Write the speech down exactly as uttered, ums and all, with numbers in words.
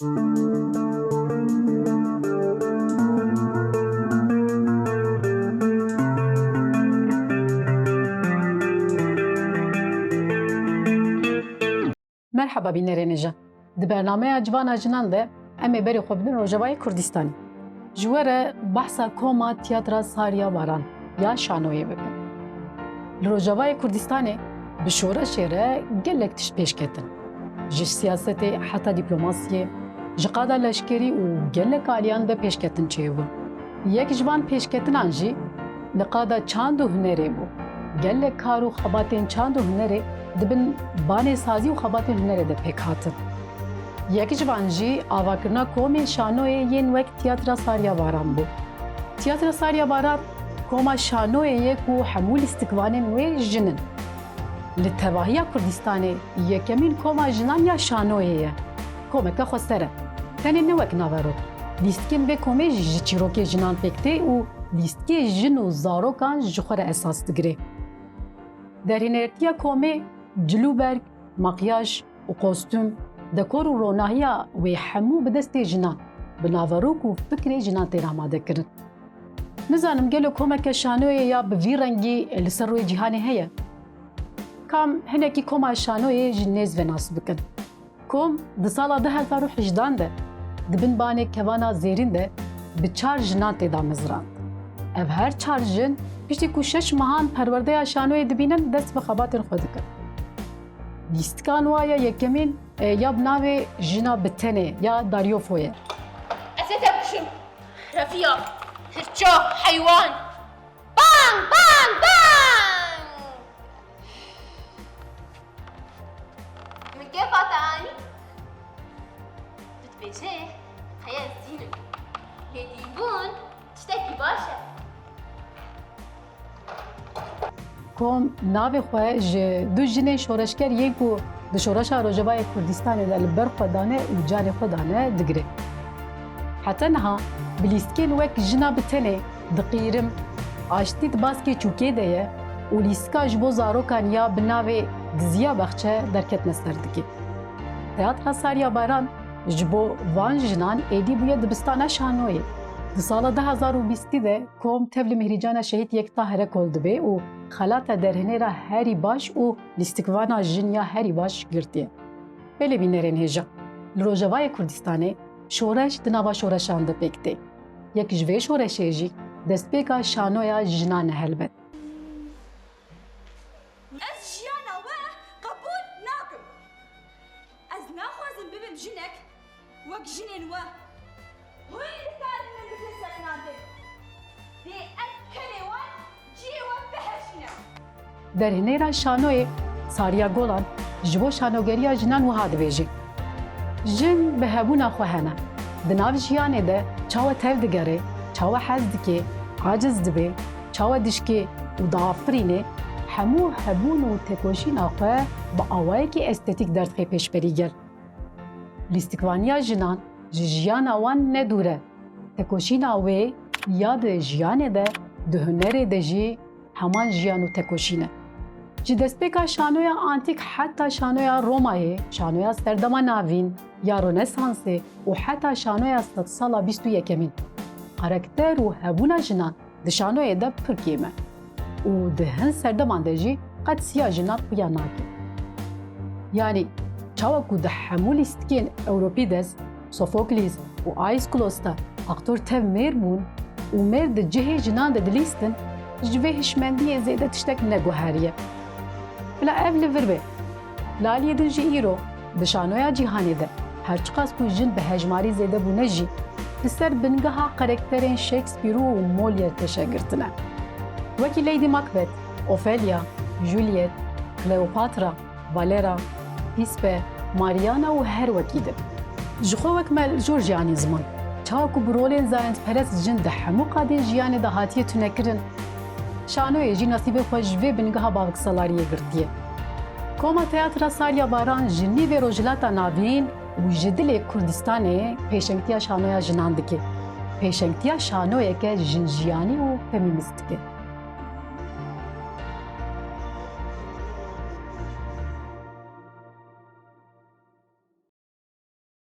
Merheba bînerên hêja. Di bernameya Civana Jinan de em ê berê xwe bidin Rojavayê Kurdistanê. Ji we re behsa koma tiyatra Sariya Baran ya Şanoyê bikin. Li Rojavayê Kurdistanê bi şoreşê re gelek tişt pêş ketin. Ji siyasetê heta dîplomasiyê, ji qada leşkerî û gelek aliyan de pêşketin çêbûn. Yek ji van pêşketinan jî li qada çand û hunerê bû. Gelek kar û xebatên çand û hunerê di bin banê sazî û xebatên hunerê de pêk hatin. Yek ji van jî avakirina komên şanoyê yên wek Tiyatra Sariya Baran bû. Tiyatra Sariya Baran koma şanoyê ye ku hemû lîstikvanên wê jin in. Li tevahiya Kurdistanê yekemîn koma jinan ya şanoyê ye. Komeke xweser e. Tenê ne wek naverok. Lîstikên vê komê ji çîrokê jinan pêk tê û lîstikê jin û zarokan ji xwe re esas digire. Derhênertiya komê cilûberg, makyaj û kostûm, dekor û ronahiya wê hemû bi destê jinan, bi naverok û fikrê jinan tên amade kirin. Nizanim gelo komeke şanoyê ya bi vî rengî li ser rûyê cîhanê heye? Kam hinekî koma şanoyê ji nêz ve nas bikin? Kom di sala du hezar û hejdan de di bin banê Kevana Zêrîn de bi çar jinan tê damezrand. Ev her çar jin piştî ku şeş mehan perwerdeya şanoyê dibînin, dest bi xebatên xwe dikin. Lîstikan wa ya yekemîn, e, ya bi navê Jina bi tenê ya Daryofo ye. Ez ê te kuşim. Refiya, hirço, heywan. Bang, bang, bang! Min kêfa te anî? Tu dibêjî, heya ez dîn im. Lê dînbûn tiştekî baş e. Kom navê xwe ji du jinên şoreşger yên ku di şoreşa Rojavayê Kurdistanê de li ber xwe dane û canê xwe dane digire. Heta niha bi lîstikên wek Jina bi tenê, Diqîrim, Aştî di baskê çûkê de ye û lîstika ji bo zarokan ya bi navê Diziya Baxçe derketine ser dikê. Teyatra Sariya Baran ji bo van jinan êdî bûye dibistana şanoyê. Di sala du hezar û bîstî de kom tev li Mihrîcana Şehîd Yekta Herekol dibe û xelata derhênêra herî baş û lîstikvana jin ya herî baş girtiye. Belê bînerên hêja, li Rojavayê Kurdistanê şoreş di nava şoreşan de pêk tê. Yek ji vê şoreşê jî destpêka şanoya jinan e helbet. Ez jiyana we qebûl nakim. Ez naxwazim bibim jinek wek jinên we. Hûn dikarin min bikin sekinandin. Dê ev tenê wan cihê we bihejîne. Derhênêra şanoyê Sariya Golan ji bo şanogeriya jinan wiha dibêje, Jin bi hebûna xwe hene. Di nav jiyanê de çawa tev digere, çawa hez dike, aciz dibe, çawa dişkê û diafirîne, hemû hebûn û tekoşîna xwe bi awayekî estetîk derdixê pêşberî gel. Lîstikvaniya jinan ji jiyana wan ne dûr e. Tekoşîna wê ya di jiyanê de, di hunerê de jî heman jiyan û tekoşîn e. Ji destpêka şanoya antîk heta şanoya Romayê, şanoya serdema navîn ya Ronesansê û heta şanoya sedsala bîst û yekemîn, karakter û hebûna jinan di şanoyê de pir kêm e û di hin serdeman de jî qet siya jinan xuya nake. Yanî çawa ku di hemû lîstikên Ewropides, Sofoklis û Aîsklos de aktor tev mêr bûn û mêr di cihê jinan de dilîstin, ji vê hişmendiyê zêde tiştek neguheriye. Bila ev li vir be. Li aliyê din jî îro di şanoya cîhanê de, her çiqas ku jin bi hejmarî zêde bûne jî, li ser bingeha karakterên Shakespeare û Molière teşe girtine. Wekî Lady Macbeth, Ophelia, Juliet, Cleopatra, Valera, Thisbe, Mariana û her wekî din. Ji xwe wek me li jor jî anî ziman. Çawa ku bi rolên zayendperest jin di hemû qadên jiyanê de hatiye tunekirin, şanoyê jî nasîbê xwe ji vê bingeha bavksalariyê girtiye. Koma Teyatra Sariya Baran ji nîvê Rojhilata Navîn û ji dilê Kurdistanê pêşengtiya şanoya jinan dike. Pêşengtiya şanoyeke jinjiyanî û femînîst dike.